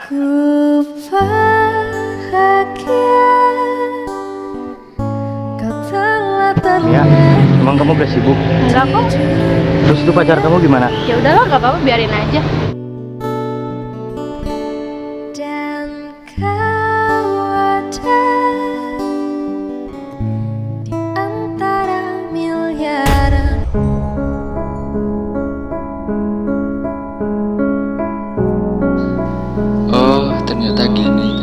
Ku bahagia kau telah Ya, terlena. Emang kamu udah sibuk? Enggak kok. Terus itu pacar kamu gimana? Ya udahlah, nggak apa-apa, biarin aja. Dan kau ada di antara miliaran. Oh, ternyata gini.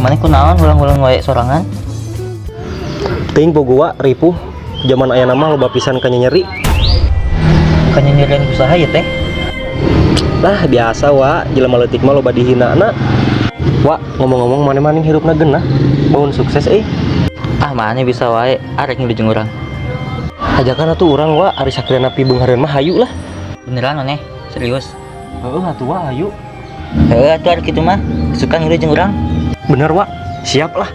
Gimana kunaon ulang-ulang wae sorangan? Teuing bogowa ripuh zaman aya nama loba pisan kanyeri. Bukannya nyerian usaha ya teh? Lah biasa wa, jelema leutik mah loba dihina na. Wa, ngomong-ngomong maneh maning hirupna geunah. Bangun sukses euy. Ah, mana bisa wae arek ngilu jeung urang. Ajakan atuh urang wa, ari sakirana pibeunghareun mah hayu lah. Beneran maneh? Serius? Heeh atuh wa, hayu. Heeh atuh arek kitu mah. Suka ngilu jeung urang. Bener wa, siap lah.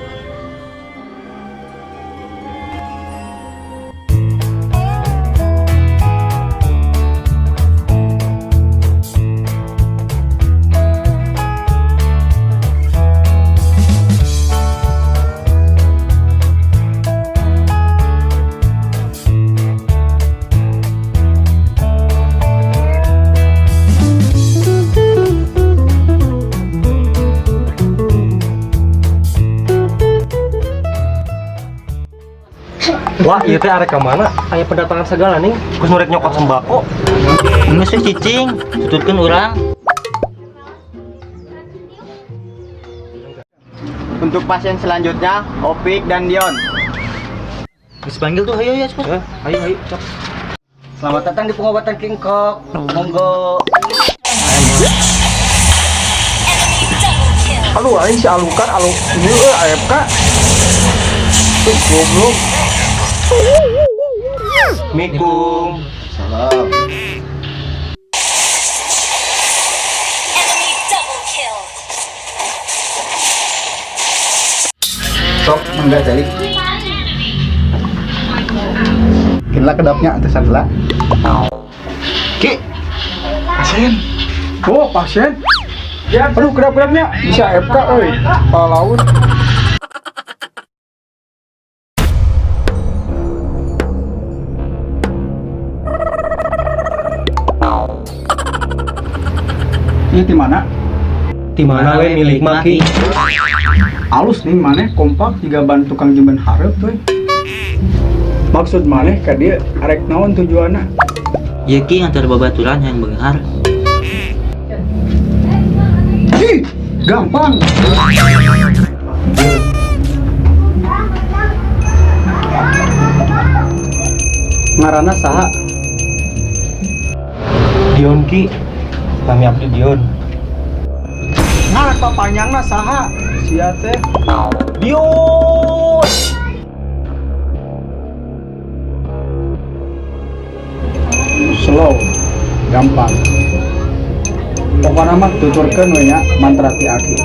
Wah, ieu teh arek ka mana? Aya pendatangan segala ning, geus nu rek nyokot sembako. Geus we cicing, tututkeun urang. Untuk pasien selanjutnya, Opik dan Dion. Geus panggil tuh, hayo ya cepet. Eh, ayo ayo, cok. Selamat datang di pengobatan King Kong. Monggo. Aduh, aing si alukan alu ini euy AFK. Ih, goblok. Assalamualaikum. Salam. Enemy double kill. Sok mangga calik. Kira kedapnya teh salah. Ki. Pasien. Oh, pasien. Aduh, kedap-kedapnya bisa AFK euy. Kepala laut. Ini di mana? Di mana we milik maki? Alus nih maneh kompak jiga ban tukang jemben hareup tuh. Maksud maneh ka dieu arek naon tujuanna? Ieu ki ngantar babaturan yang beunghar. Ih, gampang. Ngaranna saha? Dion ki. Nami abdi Dion. Ngaran papanjangna saha? Sia teh. Dion. Slow. Gampang. Pokokna mah tuturkeun we nya mantra ti aki.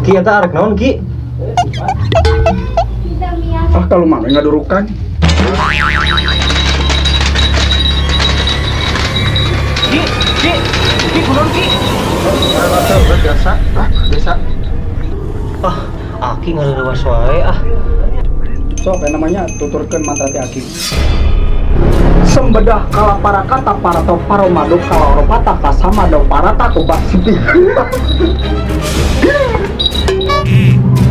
Ki eta arek naon ki? Ah, kalau mah we ngadurukan. Ki, ki, ki kunaon ki? Biasa, ah, biasa. Ah, aki ngareurewas wae ah. Sok, yang namanya tuturkeun mantra ti aki. Sembedah kala para kata para to paro mado kala oro pata pasama do para tako basipi.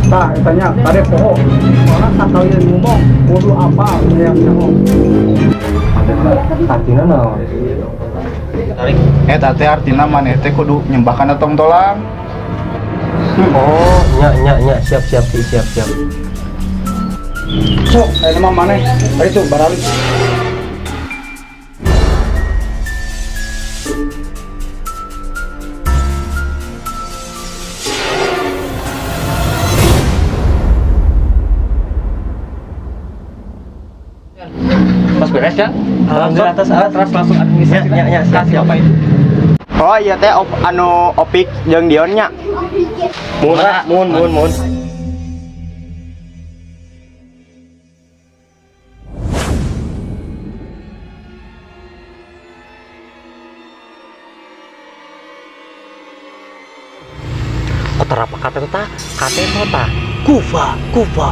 Tah, eta nya kade poho. Soalna sakali ngomong kudu apa hayang nyaho. Artina naon? Eta teh artina maneh teh kudu nyembah kana tongtolan. Oh, nya nya nya, siap siap Ki, siap siap. Sok, aya mah maneh. Tadi tuh baralik. Tos beres ya? Alhamdulillah atas atas. Terus langsung administrasi. Ya, ya, ya, siap, Kasih siap. apa itu? Oh iya teh op, anu Opik jeung Dion nya. Mun, ah, mun, mun, mun. Kotor apa kata tuh ta? Kata tuh ta. Kufa, kufa.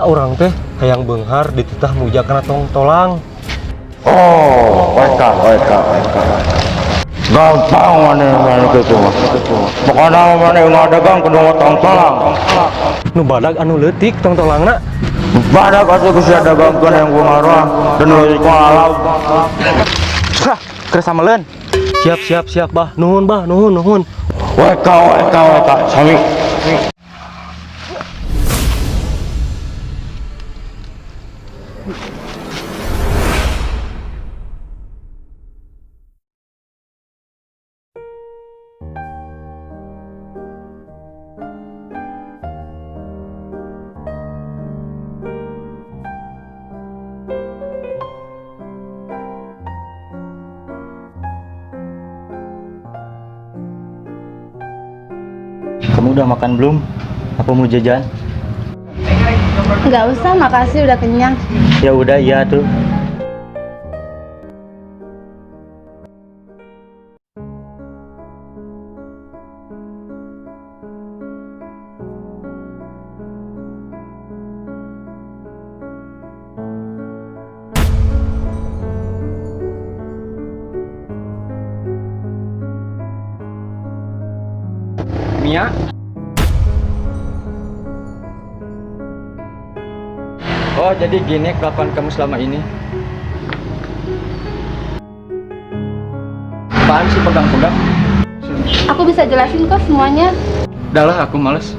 Orang teh hayang beunghar dititah muja kana tong tolang. Oh, WK, WK, WK. Gampang mana mana gitu mah. Pokoknya mana yang dagang kudu tong tolang. Nu badag anu leutik tong tolangna. Badak atuh geus dagangkeun yang bungarah dan leutik alam. Hah, keur sameleun. Siap siap siap bah. Nuhun bah, nuhun nuhun. WK, WK, WK. Sami. Kamu udah makan belum? Apa mau jajan? Nggak usah, makasih udah kenyang. Ya udah, iya tuh. Mia. Oh, jadi gini kelakuan kamu selama ini. Apaan sih pegang-pegang? Aku bisa jelasin kok semuanya. Dah lah, aku males.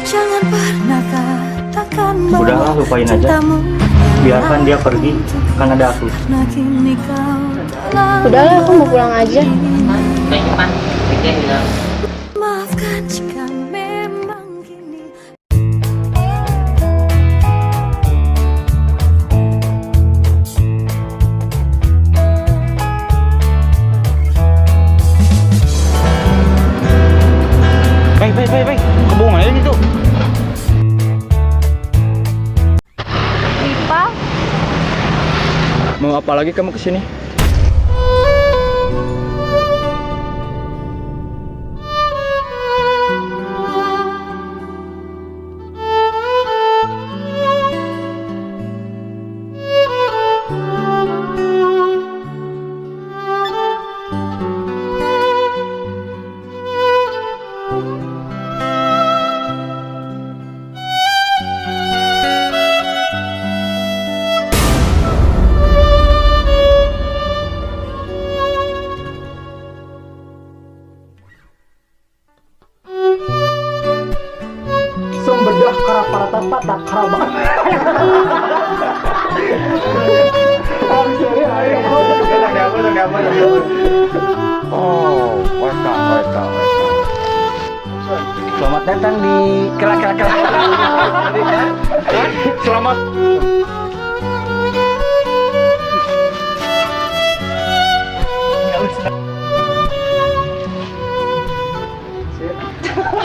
Jangan pernah katakan bahwa Udahlah, lupain aja. cintamu Biarkan dia pergi, kan ada aku. karena kini kau telah Udahlah, aku mau pulang aja. Maafkan jika memang kini Baik, baik, baik, baik. Kebong aja itu. Ripa, Mau apa lagi kamu kesini? Sembedah karaparata patak karabak. Oh, WK, WK, WK. Selamat datang di kela kela kela. Selamat.